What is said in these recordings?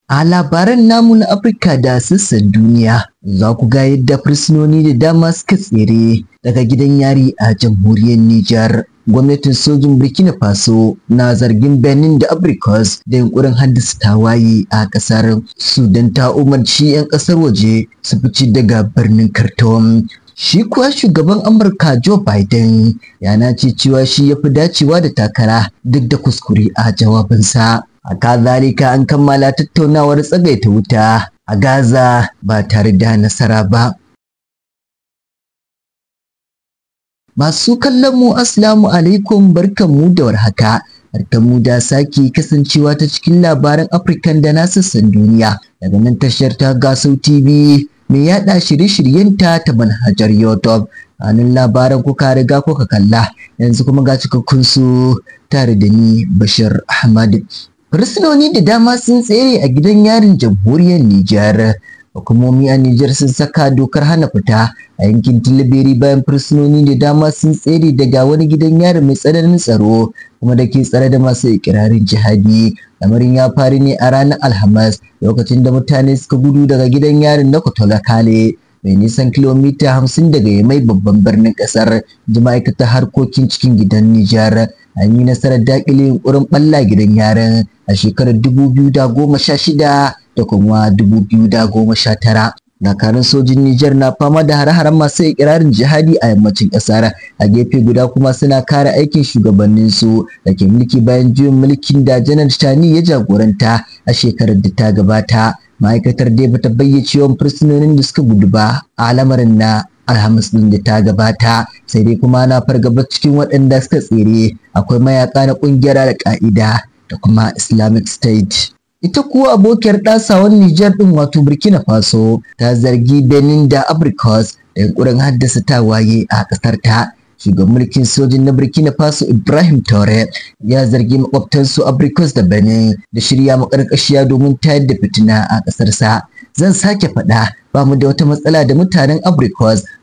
A labaran namu na Afirka da sassan duniya, za ku ga yadda fursunoni da dama suka tsere daga gidan yari a jamhuriyar Nijar. Gwamnatin sojin Burkina Faso na zargin Benin da Ivory da yunkurin haddasa tawaye a kasar. Sudan ta umarci 'yan kasar waje su fice daga birnin Khartoum. Shi kuwa shugaban Amurka Joe Biden ya nace cewa shi ya fi dacewa da takara duk da kuskure a jawabinsa. Haka zalika an kammala tattaunawar tsagaita wuta a Gaza ba tare da nasara ba. Masu kallon mu, assalamu alaikum, barkanmu da warhaka. Barkanmu da sake kasancewa ta cikin labaran Afirkan da na sassan duniya daga nan tashar ta Gasau TV mai yaɗa shirye-shiryenta ta manhajar YouTube. Hannun labaran kuka riga kuka kalla, yanzu kuma ga cikakkun su tare da ni, Bashir Ahmad. Fursunoni da dama sun tsere a gidan yarin jamhuriyar Nijar. Hukumomi a Nijar sun saka dokar hana fita a yankin Tilaberi bayan fursunoni da dama sun tsere daga wani gidan yari mai tsananin tsaro kuma da ke tsare da masu ikirarin jihadi. Lamarin ya faru ne a ranar Alhamis, lokacin da mutane suka gudu daga gidan yarin na Kotolakale, mai nisan kilomita 50 daga Yamai, babban birnin kasar, ji ma'aikatar harkokin cikin gidan Nijar. An yi nasarar daƙile yunƙurin ɓalla gidan yarin a shekarar 2016 da kuma 2019. Dakarun sojin Nijar na fama da hare-haren masu ikirarin jihadi a yammacin ƙasar, a gefe guda kuma suna kare aikin shugabanninsu da ke mulki bayan juyin mulkin da Janar Tani ya jagoranta a shekarar da ta gabata. Ma'aikatar dai bata bayyace yawan fursunonin da suka gudu ba a lamarin na Alhamis ɗin da ta gabata, sai dai kuma na fargaba cikin waɗanda suka tsere akwai mayaka na ƙungiyar Al-Qaida da kuma Islamic State. Ita kuwa abokiyar ɗasawan Nijar ɗin, wato Burkina Faso, ta zargi Benin da Ivory da yunƙurin haddasa tawaye a ƙasar ta. Shugaban mulkin sojin na Burkina Faso Ibrahim Traore ya zargi makwabtansu Ivory da Benin da shirya maƙarƙashiya domin tayar da fitina a ƙasarsa. "Zan sake faɗa, ba mu da wata matsala da mutanen Ivory,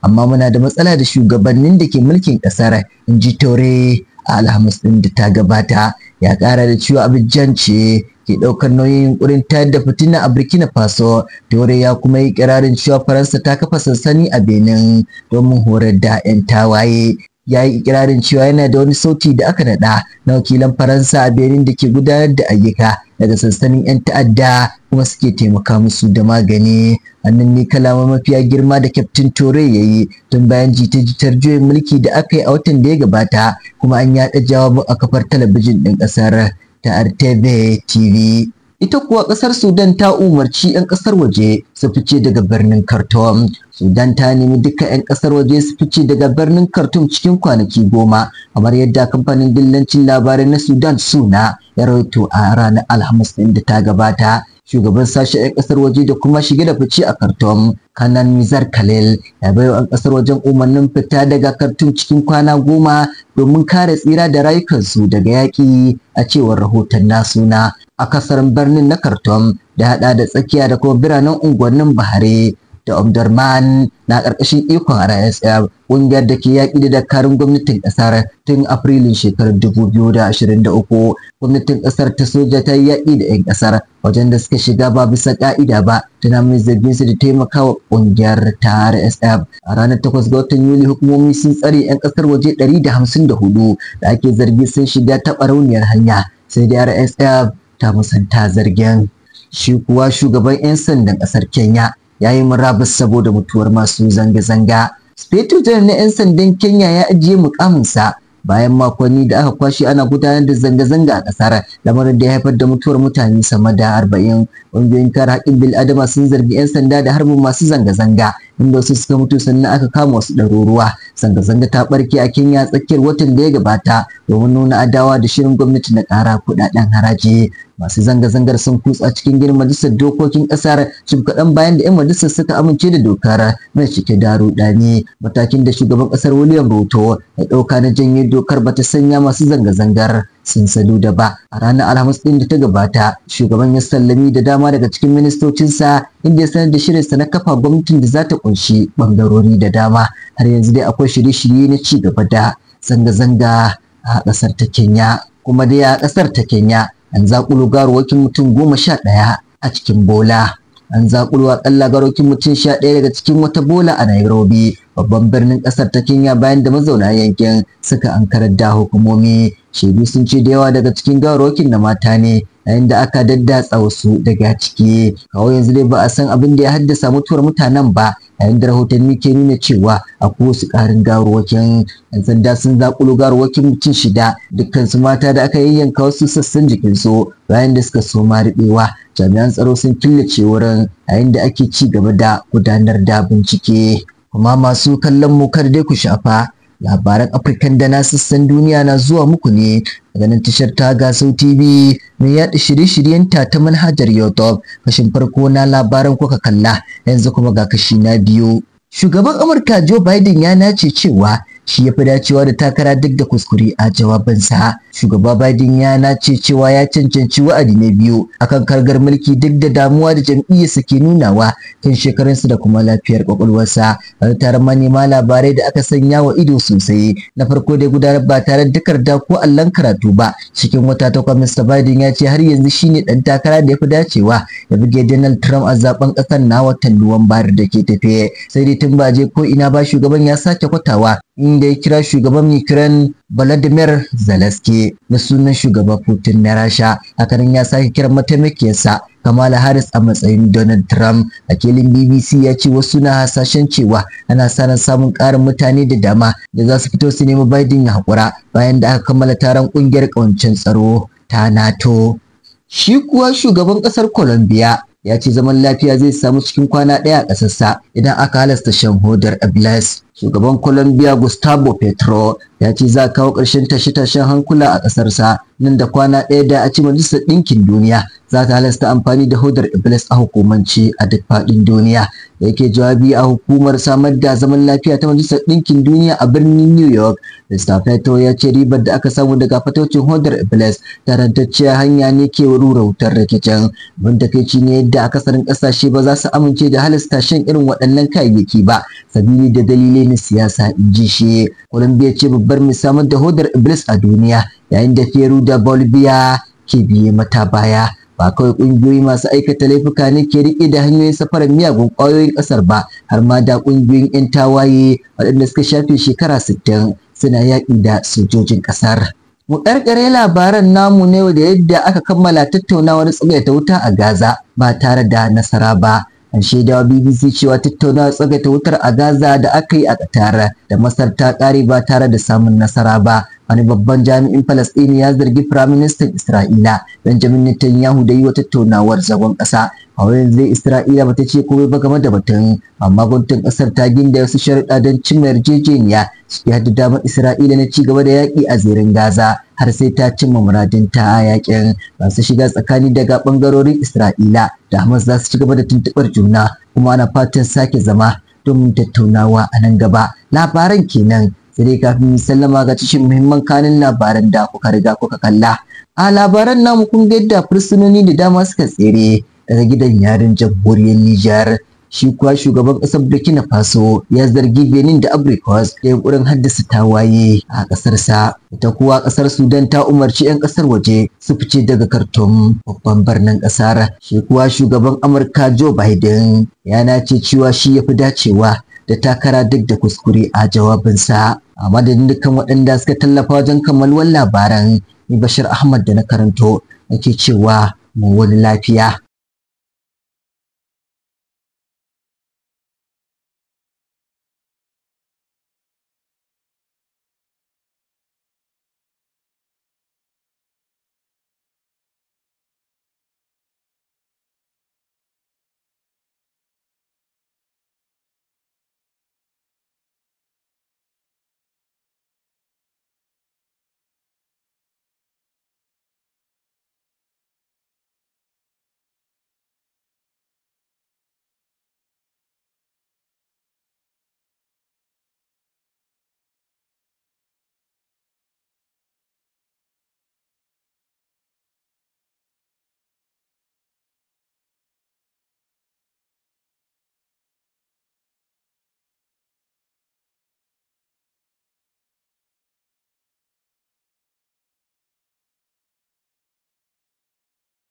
amma muna da matsala da shugabannin da ke mulkin ƙasar," in ji Traore a Alhamis ɗin da ta gabata. Ya ƙara da cewa Abidjan ce ke ɗaukar nauyin yunkurin tayar da fitina a Burkina Faso. Traore ya kuma yi ƙirarin cewa Faransa ta kafa sansani a Benin domin horar da 'yan tawaye. Ya yi ikirarin cewa yana da wani sauti da aka naɗa na wakilan Faransa a Benin da ke gudanar da ayyuka daga sansanin 'yan ta'adda kuma suke taimaka musu da magani. Wannan ne kalama mafiya girma da Kyaftin Traore ya yi tun bayan jita-jitar juyin mulki da aka yi a watan da ya gabata, kuma an yaɗa jawabin a kafar talabijin ɗin ƙasar ta RTV TV. Ita kuwa ƙasar Sudan ta umarci 'yan ƙasar waje su fice daga birnin Khartoum. Sudan ta nemi duka 'yan ƙasar waje su fice daga birnin Khartoum cikin kwanaki 10, kamar yadda kamfanin dillancin labarai na Sudan Suna ya rawaito a ranar Alhamis ɗin da ta gabata. Shugaban sashen 'yan ƙasar waje da kuma shige da fice a Khartoum, Kanan Mizar Khalil, ya bai wa 'yan ƙasar wajen umarnin fita daga Khartoum cikin kwana 10 domin kare tsira da rayukansu daga yaƙi, a cewar rahoton na Suna. Akasarin birnin na Khartoum da hada da tsakiya da kuma biranen unguwannin Bahare da Omdurman na ƙarƙashin ikon RSF, ƙungiyar da ke yaƙi da dakarun gwamnatin ƙasar tun Afrilun shekarar 2023. Gwamnatin ƙasar ta soja ta yi yaƙi da 'yan ƙasar wajen da suka shiga ba bisa ƙa'ida ba, tana mai zargin su da taimakawa ƙungiyar ta RSF. A ranar 8 ga watan Yuli, hukumomi sun tsare 'yan ƙasar waje 154 da ake zargi sun shiga ta ɓarauniyar hanya, sai dai RSF ta musanta zargin. Shi kuwa shugaban 'yan sandan ƙasar Kenya ya yi murabus saboda mutuwar masu zanga-zanga. Speto Janar na 'yan sandan Kenya ya ajiye mukaminsa bayan makonni da aka kwashe ana gudanar da zanga-zanga a ƙasar, lamarin da ya haifar da mutuwar mutane sama da 40. Ƙungiyoyin kare haƙƙin bil'adama sun zargi 'yan sanda da harbin masu zanga-zanga, inda wasu suka mutu sannan aka kama wasu ɗaruruwa. Zanga-zanga ta ɓarke a Kenya tsakiyar watan da ya gabata domin nuna adawa da shirin gwamnati na ƙara kuɗaɗen haraji. Masu zanga-zangar sun kutsa cikin gidan majalisar dokokin ƙasar jim kaɗan bayan da 'yan majalisar suka amince da dokar mai cike da ruɗani. Matakin da shugaban ƙasar William Ruto ya ɗauka na janye dokar bata sanya masu zanga-zangar sun sadu da ba. A ranar Alhamis ɗin da ta gabata, shugaban ya sallami da dama daga cikin ministocinsa, inda ya sanar da shirinsa na kafa gwamnatin da za ta ƙunshi ɓangarori da dama. Har yanzu dai akwai shirye-shirye na ci gaba da zanga-zanga a ƙasar ta Kenya. Kuma dai a ƙasar ta Kenya an zaƙulo gawarwakin mutum 11 a cikin bola. An zaƙulo aƙalla garokin mutum 11 daga cikin wata bola a Nairobi, babban birnin ƙasar ta Kenya, bayan da mazauna yankin suka ankarar da hukumomi. Shaidu sun ce da yawa daga cikin gawarwakin na mata ne, yayin da aka daddatsa wasu daga ciki. Kawo yanzu dai ba a san abin da ya haddasa mutuwar mutanen ba, yayin da rahotanni ke nuna cewa akwai wasu ƙarin gawarwakin. 'Yan sanda sun zaƙulo gawarwakin mutum 6, dukkansu mata da aka yayyanka wasu sassan jikinsu bayan da suka soma riɓewa. Jami'an tsaro sun killace wurin yayin da ake ci gaba da gudanar da bincike. Kuma masu kallon mu, kar dai ku shafa, labaran Afirkan da na sassan duniya na zuwa muku ne daga nan tashar ta Gasau TV mai yaɗa shirye-shiryenta ta manhajar YouTube. Kashin farko na labaran kuka kalla, yanzu kuma ga kashi na biyu. Shugaban Amurka Joe Biden ya nace cewa shi ya fi dacewa da takara duk da kuskure a jawabinsa. Shugaba Biden ya nace cewa ya cancanci wa'adi na biyu akan kargar mulki duk da damuwa da jam'iyyarsa ke nunawa kan shekarunsa da kuma lafiyar kwakwalwarsa. Wani taron manema labarai da aka sanya wa ido sosai na farko da gudanar ba tare da takarda ko allon karatu ba cikin wata 8, Mr. Biden ya ce har yanzu shine dan takara da ya fi dacewa ya buge Donald Trump a zaben kasar na watan Nuwamba da ke tafe. Sai dai tun ba je ko ina ba, shugaban ya sake kwatawa inda ya kira shugaban Ukraine Volodymyr Zelensky da sunan shugaba Putin na Rasha. Hakanan ya sake kiran mataimakiyarsa Kamala Harris a matsayin Donald Trump. Wakilin BBC ya ce wasu na hasashen cewa ana sa ran samun ƙarin mutane da dama da za su fito su nemi Biden ya haƙura bayan da aka kammala taron ƙungiyar ƙawancen tsaro ta NATO. Shi kuwa shugaban ƙasar Colombia ya ce zaman lafiya zai samu cikin kwana ɗaya a ƙasarsa idan aka halasta shan hodar Iblis. Shugaban Colombia Gustavo Petro ya ce za a kawo ƙarshen tashe-tashen hankula a ƙasarsa nan da kwana ɗaya da a ci Majalisar Ɗinkin Duniya za ta halasta amfani da hodar Iblis a hukumance a duk faɗin duniya. Da yake jawabi a hukumar samar da zaman lafiya ta Majalisar Ɗinkin Duniya a birnin New York, Mr. Petro ya ce ribar da aka samu daga fatocin hodar Iblis tarantacciyar hanya ne ke rura wutar rikicin. Abin takaici ne yadda akasarin ƙasashe ba za su amince da halasta shan irin waɗannan kayayyaki ba, sabili da dalilai na siyasa, in ji shi. Colombia ce babbar mai samar da hodar Iblis a duniya, yayin da Peru da Bolivia ke biye mata baya. Ba kawai ƙungiyoyi masu aikata laifuka ne ke riƙe da hanyoyin safarar miyagun ƙwayoyin ƙasar ba, har ma da ƙungiyoyin 'yan tawaye waɗanda suka shafe shekara 60 suna yaƙi da sojojin ƙasar. Mu ƙarƙare labaran namu ne da yadda aka kammala tattaunawar tsagaita wuta a Gaza ba tare da nasara ba. An shaidawa BBC cewa tattaunawar tsagaita wutar a Gaza da aka yi a Qatar da Masar ta ƙare ba tare da samun nasara ba. Wani babban jami'in Falasɗini ya zargi Firaministan Isra'ila Benjamin Netanyahu da yi wa tattaunawar zagon ƙasa. A yanzu dai Isra'ila bata ce komai ba game da batun, amma gwamnatin ƙasar ta ginda wasu sharuɗa don cimma yarjejeniya ciki har da damar Isra'ila na ci gaba da yaƙi a zirin Gaza har sai ta cimma muradinta a yaƙin. Masu shiga tsakani daga ɓangarorin Isra'ila da Hamas za su ci gaba da tuntuɓar juna, kuma ana fatan sake zama domin tattaunawa a nan gaba. Labaran kenan, sai dai kafin mu sallama ga cikin muhimman kanin labaran da kuka riga kuka kalla. A labaran namu kun ga yadda fursunoni da dama suka tsere daga gidan yarin jamhuriyar Nijar. Shi kuwa shugaban ƙasar Burkina Faso ya zargi Benin da Ivory Coast da yunƙurin haddasa tawaye a ƙasarsa. Ita kuwa ƙasar Sudan ta umarci 'yan ƙasar waje su fice daga Khartoum, babban birnin ƙasar. Shi kuwa shugaban Amurka Joe Biden ya nace cewa shi ya fi dacewa da takara duk da kuskure a jawabinsa. A madadin dukkan waɗanda suka tallafa wajen kammaluwar labaran, ni Bashir Ahmad da na karanto nake cewa mu wani lafiya.